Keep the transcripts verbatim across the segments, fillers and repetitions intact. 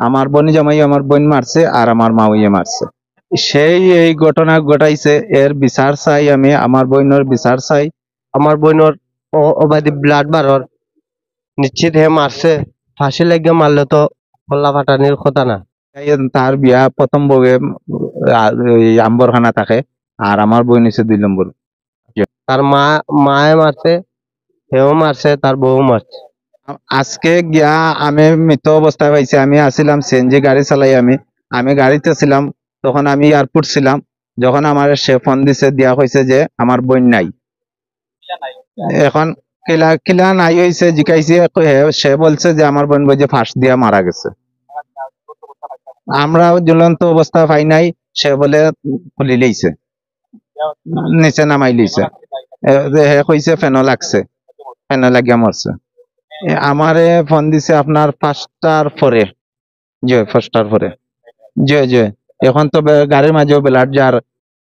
আমার বনি জামাইও আমার বইন মারছে, আর আমার মাওয়ে মারছে। সেই এই ঘটনা ঘটাইছে, এর বিচার চাই আমি, আমার বইনর বিচার চাই। আমার বইনর অ-, অবাধি blood বারর, নিশ্চিত হে মারছে। ফাঁসি লাগিয়া মারলে তো কল্লা ফাটানির কথা না। এই তার বিয়া প্রথম বউয়ে, আ, এই আম্বরখানা থাকে, আর আমার বইন হইছে দুই নম্বর। তার মা, মায়ে মারছে, হেও মারছে, তার বউ মারছে। আজকে গিয়া আমি মৃত অবস্থায় পাইছি, আমি আছিলাম সিএনজি গাড়ি চালাই আমি, আমি গাড়িতে ছিলাম, তখন আমি এয়ারপোর্ট ছিলাম। যখন আমার সে ফোন দিছে, দিয়া কইছে যে আমার বইন নাই। এখন কিলা, কিলা নাই হইছে, জিকাইছি, হে, সে বলছে যে আমার বইন বুঝি ফাঁস দিয়া মারা গেছে। আমরা ঝুলন্ত অবস্থা পাই নাই, সে বলে খুলি লইছে, নিচে নামাই লইছে। এ, যে হে কইছে ফেনো লাগছে, ফেনো লাগিয়া মরছে। এ, আমারে ফোন দিছে আপনার পাঁচটার পরে, জি, পাঁচটার পরে। জি, জি। এখন তো বে-, গাড়ির মাঝেও blood যার,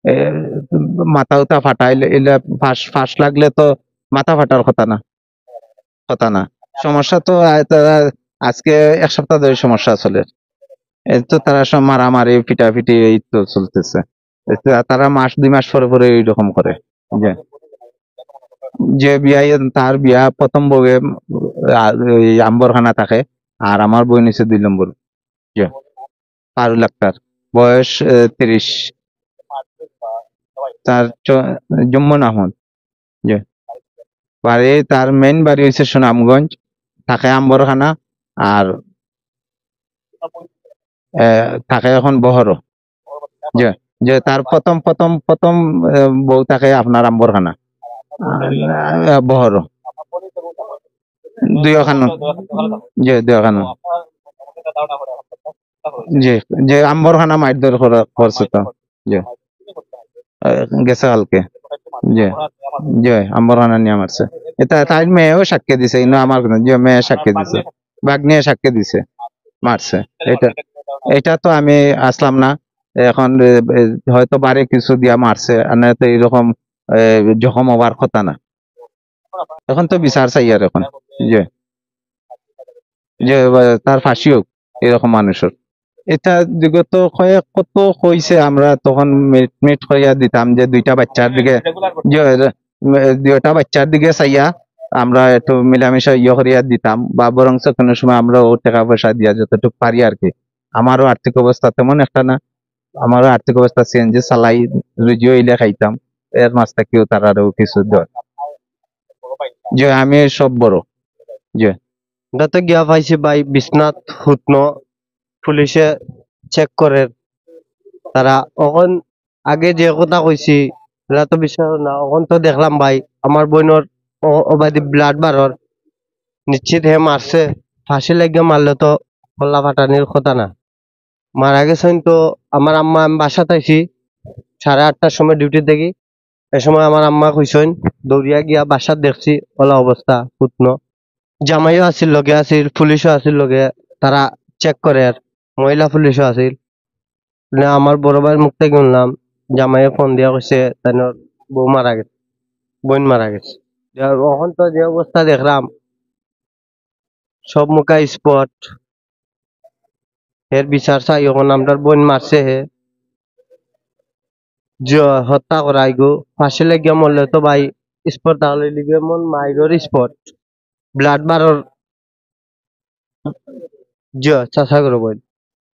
এ, মাথা উথা ফাটাইলে, এলে ফাঁস, ফাঁস লাগলে তো মাথা ফাটার কথা না, কথা না। সমস্যা তো, আ, তারা আজকে এক সপ্তাহ ধরে সমস্যা চলে। এই তো তারা সব মারামারি, পিটাপিটি এই তো চলতেছে। এই তো তারা মাস দুই মাস পরে পরে এইরকম করে। যে, যে বিয়াই তার বিয়া প্রথম বউয়ে, আ, এই আম্বরখানা থাকে, আর আমার বইন হইছে দুই নম্বর। যে, পারুল আক্তার, বয়স, এ, তিরিশ। তার চ-, জুম্মন আহমদ। যে, বাড়ি তার মেইন বাড়ি হইছে সুনামগঞ্জ, থাকে আম্বরখানা, আর, এ, থাকে এখন বহরো। যে, যে তার প্রথম, প্রথম, প্রথম, এ, বউ থাকে আপনার আম্বরখানা, আ, বহরো। দুইও খানো। যে, দুইও খানো। যে, যে আম্বরখানা মারধর করা, করছে তো। যে, এ, গেছে কালকে। যে, যে আম্বরখানা নিয়া মারছে। এটা তাইর মেয়েও সাক্ষী দিছে, ইনো আমার কোনো, যে মেয়ে সাক্ষী দিছে, ভাগ্নিয়ে সাক্ষী দিছে, মারছে। এটা, এটা তো আমি আসলাম না। এখন, এ, এ, হয়তো বাড়ি কিছু দিয়া মারছে, আর না তো এরকম, এ, জখম হওয়ার কথা না। এখন তো বিচার চাই আর এখন। যে, যে, এ, তার ফাঁসি হোক এরকম মানুষের। এটা বিগত কয়েক কত হইছে, আমরা তখন মিট মিট করিয়া দিতাম যে দুইটা বাচ্চার দিকে, যে, এ, দুইটা বাচ্চার দিকে চাইয়া আমরা একটু মিলামিশা ইয়ে করিয়া দিতাম, বা বরঞ্চ কোনো সময় আমরা ও টাকা পয়সা দিয়া যতটুকু পারি আর কি। আমারও আর্থিক অবস্থা তেমন একটা না, আমারও আর্থিক অবস্থা সিএনজি চালাই, রুজি হইলে খাইতাম, এর মাঝ থাকিও তারারও কিছু দেওয়া। যে আমি সব বড়। যে, আমরা তো গিয়া পাইছি ভাই বিশ্বনাথ হুতনো, পুলিশে চেক করের। তারা অখন আগে যে কথা কইছি, এরা তো বিশ্বাস না। অখন তো দেখলাম ভাই, আমার বইনর অ-, অবাধি blood বারর, নিশ্চিত হে মারছে। ফাঁসি লাগিয়া মারলে তো কল্লা ফাটানির কথা না। মারা গেছইন তো আমার আম্মা, আমি বাসাত আইছি সাড়ে আটটার সময় ডিউটি থাকি। এ সময় আমার আম্মা কইছইন, দৌড়িয়া গিয়া বাসাত দেখছি, অলা অবস্থা, হুতনো। জামাইও আছিল লগে, আছিল, পুলিশও আছিল লগে, তারা চেক করের, মহিলা পুলিশও আছিল। না, আমার বড় ভাইর মুখ থাকি হুনলাম, জামাইয়ে ফোন দিয়া কইছে, তাইনর বউ মারা গেছে, বইন মারা গেছে। আর অখন তো যে অবস্থা দেখলাম, সব মুখা স্পট। এর বিচার চাই, অখন আমরার বইন মারছে হে। যে হত্যা করা আইগো, ফাঁসি লাগিয়া মরলে তো ভাই স্পট, তাহলে লিগে মন মাইরর স্পট। Blood বারর, যে চাচা করে বইন।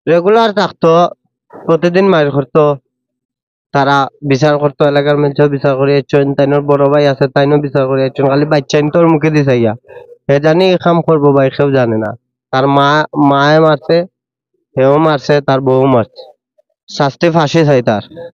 Regular থাকতো, প্রতিদিন মাইর করতো। তারা বিচার করতো, এলাকার মানুষও বিচার করি আইছইন, তাইনর বড় ভাই আছে, তাইনও বিচার করি আইছইন। খালি বাচ্চাইন্তর মুখেদি চাইয়া। হে জানি ই কাম করবো ভাই, কেউ জানে না। তার মা, মায়ে মারছে, হেও মারছে, তার বউ মারছে। শাস্তি ফাঁসি চাই তার।